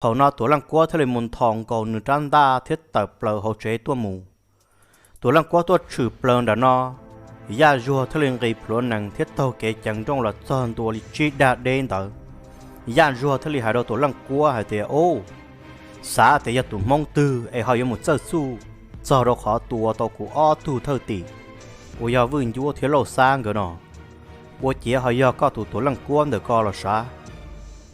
Thaum no Tuam Leej Kuab thiaj li mus nthos nkaus nws rab ntaj thiab tawm plaws hauv tsev tuaj mus. Tuam Leej Kuab tuaj tshwm plaws nram no, Yaj Zuag thiaj li nqis plhuav nees thiab taug kev ceev nrooj los txog ntua li tsib dag deb ntawd. Yaj Zuag thiaj li hais rau Tuam Leej Kuab hais tias, Ub, xav tias yog tus Hmoob twg es ho yuav mus txawj txuj txog rau qhov tua tau kuv ob tug thawj tim uas yog Vwj Ncuab thiab Lauj Xab nkawd no, ua ciav ho yog koj tus Tuam Leej Kuab ntawm ko los sav.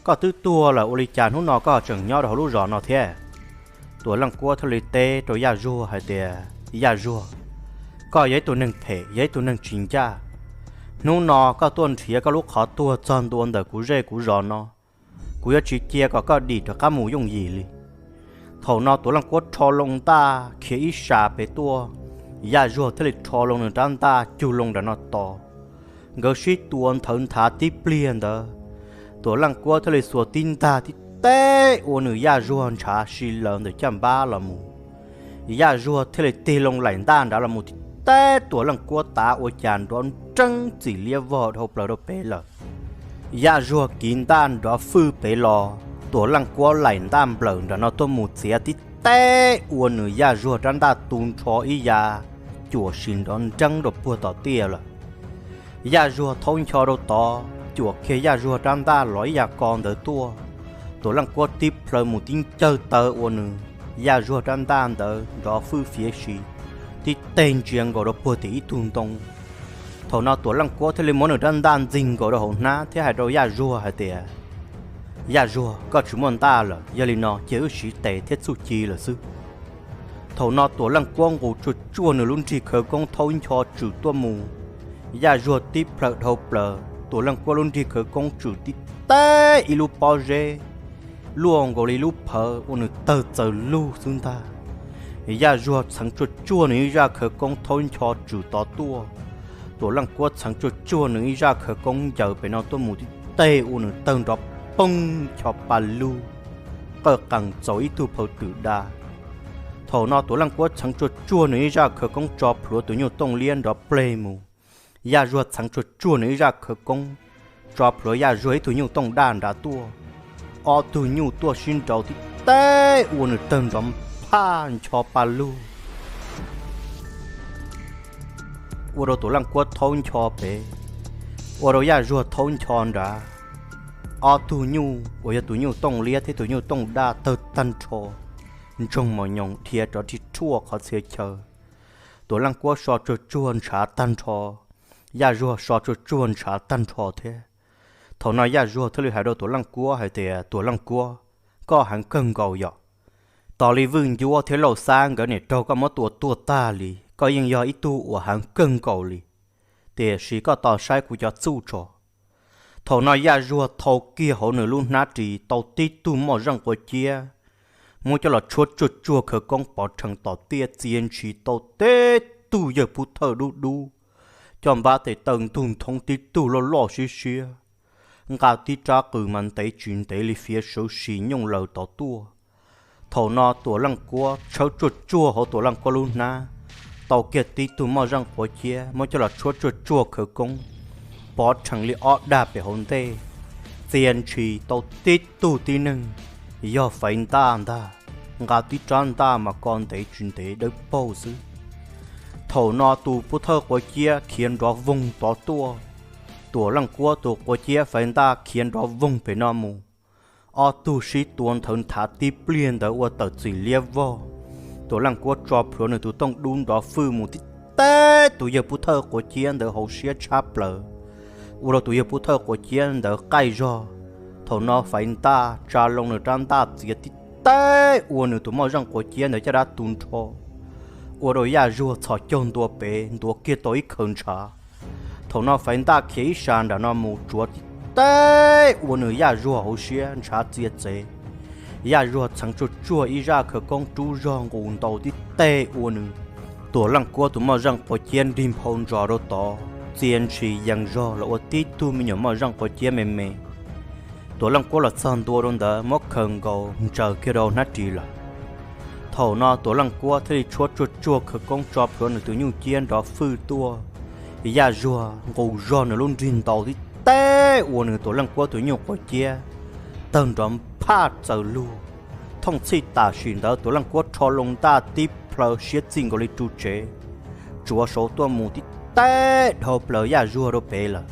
Koj twb tuag lawm ua li cas hnub no koj ho tseem nyob rau hauv lub zos no thiab? Tuam Leej Kuab thiaj li teb rau Yaj Zuag hais tias, Yaj Zuag, koj yog ib tug neeg phem, yog ib tug neeg tsis ncaj. Hnub no koj tuaj nrhiav koj lub qhov tuag txog ntua ntawm kuv zej kuv zos no, kuv yuav tsis cia kom koj dim rov qab mus yooj yim li. Thaum no Tuam Leej Kuab rho loo ntaj khiav ib sab pem tuaj, Yaj Zuag thiaj li rho loo nws rab ntaj cug loo nram no tos. Nkawd sib tua nthawv nthav tib pliag ntawd, Tuam Leej Kuab thiaj li xuas tib ntaj tib teb ua nws Yaj Zuag ntshav si lawv ntawm caj npab los mus. Yaj Zuag thiaj li tig loo laim ntaj nrad los mus tib teb Tuam Leej Kuab tav ua cas nrov nreeb txim liab vog dhau plaws rau pem lawm. Yaj Zuag kiv ntaj nrov fwj pem los, Tuam Leej Kuab laim ntaj nplawm nram no tuaj mus txiav tib teb ua nws Yaj Zuag rab ntaj tu nrho ib yav cuam sis nrov nreeb rau puag tom tiaj lawm. Yaj Zuag thaub ncho rau tod cuam kiag Yaj Zuag rab ntaj los ib yam ko ntawd tuaj, Tuam Leej Kuab tib plhaw mus tib ncawg taw ua nws Yaj Zuag rab ntaj ntawd nrov fwj fiav si, tib teg ntsia nkaus rau puag tim ib tug ntoo. Thaum no Tuam Leej Kuab thiaj li muab nws rab ntaj ntxig nkaus rau hauv hnab thiab hais rau Yaj Zuag hais tias, Yaj Zuag, koj tsis muaj ntaj lawm, yog li no cia wb siv tes thiab txuj ci lawm xwb. Thaum no Tuam Leej Kuab nqus tsuag tsuag nws lub nrig khawv koob thaub ncho tswm tuaj mus, Yaj Zuag tib plhaw dhau plaws, Tuam Leej Kuab lub nrig khawv koob tswm tib teb ib lub pob zeb luaj nkaus li lub phawv ua nws tawg txaws lug xwb ntag. Yaj Zuag txheev tsuag tsuag nws ib zaj khawv koob thaub ncho tswm tod tuaj, Tuam Leej Kuab txheev tsuag tsuag nws ib zaj khawv koob ncaws pem no tuaj mus tib teg ua nws tawg nrov poog ncho pa lug, qawj qees txaus ib tug phawv twm da. Thaum no Tuam Leej Kuab txheev tsuag tsuag nws ib zaj khawv koob tso plhuav tus nyuj tooj liab nrov pleg mus, Yaj Zuag txheev tsuag tsuag nws ib zaj khawv koob tso plhuav Yaj Zuag ib tug nyuj tooj daj nrad tuaj. Ob tug nyuj tuaj sib nraus tib teb ua nws tawg nrov phaj ncho pa lug, ua rau Tuam Leej Kuab thaub ncho pem, ua rau Yaj Zuag thaub ncho nrad. Ob tug nyuj uas yog tus nyuj tooj liab thiab tus nyuj tooj daj tawg tag nrho, ntsoog mos nyoos dhia rov rig rhuaj qhov txhia chaw. Tuam Leej Kuab so tsuag tsuag ntshav tag nrho, Yaj Zuag so tsuag tsuag ntshav tag nrho thiab. Thaum no Yaj Zuag thiaj li hais rau Tuam Leej Kuab hais tias, Tuam Leej Kuab, koj heev kawg nkaus yom. Tos li Vwj Ncuab thiab Lauj Xab nkawd niam raug koj muab tua tuag tag li, koj yeej yog ib tug uas heev kawg nkaus li, tiam sis koj tos saib kuv cov txuj tso. Thaum no Yaj Zuag thau kiag hauv nws lub hnab ris tau tib tug moj zeej quav ciab, muab coj los tshuab tsuag tsuag khawv koob pov rhees tom tiaj txia ntshis tau tib tug yawg pub thawj dub dub, coj npab tes taw ntug nthoob tib tug loj loj siab siab, nqa tib rab qws mas ntev tsis ntev li fiav sawv si nyooj laws tod tuaj. Thaum no Tuam Leej Kuab tshawb tsuag tsuag hauv Tuam Leej Kuab lub hnab, tau kiag tib tug moj zeej quav ciab muab coj los tshuab tsuag tsuag khawv koob, pov rhees li ob dag pem hauv ntej, txia ntshis tau tib tug tib neeg, yog Faiv Ntaj ntag, nqa tib rab ntaj mas ko ntev tsis ntev dawb paug xwb. Thaum no tus pub thawj quav ciab khiav nrov voog tod tuaj, Tuam Leej Kuab tus quav ciab Faiv Ntaj khiav nrov voog pem no mus. Ob tug sib tua nthawv nthav tib pliag ntawd ua tawm txim liab vog. Tuam Leej Kuab tso plhuav nws tus tooj dub nrov fwj mus tib teb tus yawg pub thawj quav ciab ntawd hauv siab tshab plaws, ua rau tus yawg pub thawj quav ciab ntawd qaij zog. Thaum no Faiv Ntaj tsa loo nws rab ntaj txiav tib teb ua nws tus moj zeej quav ciab ntawd caj dab tu nrho, ua rau Yaj Zuag txhos caug ntua pem ntuav kiag tau ib khaws ntshav. Thaum no Faiv Ntaj khiav ib sas nram no mus tsuav tib teb ua nws Yaj Zuag hauv siab ntshav txia txev. Yaj Zuag txheev tsuag tsuag ib zaj khawv koob rub zog nqus ntaus tib teg ua nws Tuam Leej Kuab tus moj zeej quav ciab nrig nphau ntsos rau tod, txia ntshis yees zog los ua tib tug me nyuam moj zeej quav ciab me me. Tuam Leej Kuab los txog ntua rau ntawd muab khaws nkaus ntsaws kiag rau hnab ris lawm. Thaum no Tuam Leej Kuab thiaj li tshuab tsuag tsuag khawv koob tso plhuav nws tus nyuj ciab nrov fwj tuaj. Yaj Zuag nqus zog nws lub nrig ntaus tib teb ua nws Tuam Leej Kuab tus nyuj quav ciab tawg nrov phaj txaws lug, thooj txhij tam sim ntawd Tuam Leej Kuab rho loo ntaj tib plhaw siab txij nkaus li ru tsev, tsuav saud tuaj mus tib teb dhau plaws Yaj Zuag rau pem lawm.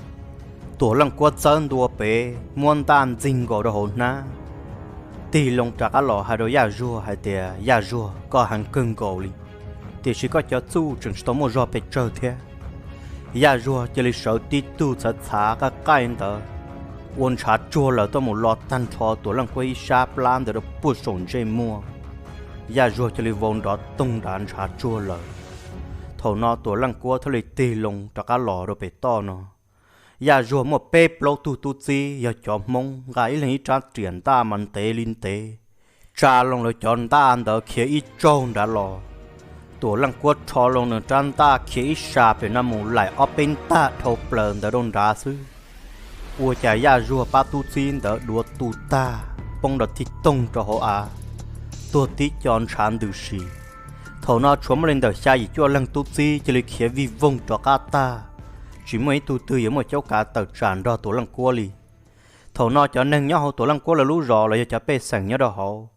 Tuam Leej Kuab txawb ntua pem muab ntaj ntxig nkaus rau hauv hnab, tig loo rov qab los hais rau Yaj Zuag hais tias, Yaj Zuag, koj heev kawg nkaus li, tiam sis koj cov txuj tseem tsis tau muaj zog pes tsawg thiab. Yaj Zuag cia li sawv tib tug txhav txhav qaij qaij ntawd, ua ntshav tsuag lawm tuaj mus lo tag nrho Tuam Leej Kuab ib sab plab ntawd rau puag saum ntsej muag. Yaj Zuag cia li vau nrov toog nrad ntshav tsuag lawm. Thaum no Tuam Leej Kuab thiaj li tig loo rov qab los rau pem toj no. Yaj Zuag muaj peb plaub tug tub txib yog cov Hmoob nqa ib leeg ib rab riam ntaj mas ntev li ntev, tsa loo lawv cov ntaj ntawd khiav ib tsaug nrad los. Tuam Leej Kuab rho loo nws rab ntaj khiav ib sab pem no mus laim ob peb ntaj dhau plaws ntawd rau nrad xwb. Ua cas Yaj Zuag pab tub txib ntawd duav tu tag poob nrov tig toog rau hauv av, tuag tib co ntshav ntws si. Thaum no tshuav muaj li ntawm xya yim cuaj leeg tub txib cia li khiav vij voog rov qab tag, tsis muaj ib tug twg yuav muaj caub kav tawm tsam nrog Tuam Leej Kuab li. Thaum no cov neeg nyob hauv Tuam Leej Kuab lawv lub zos los yog cov pej xeem nyob rau hauv,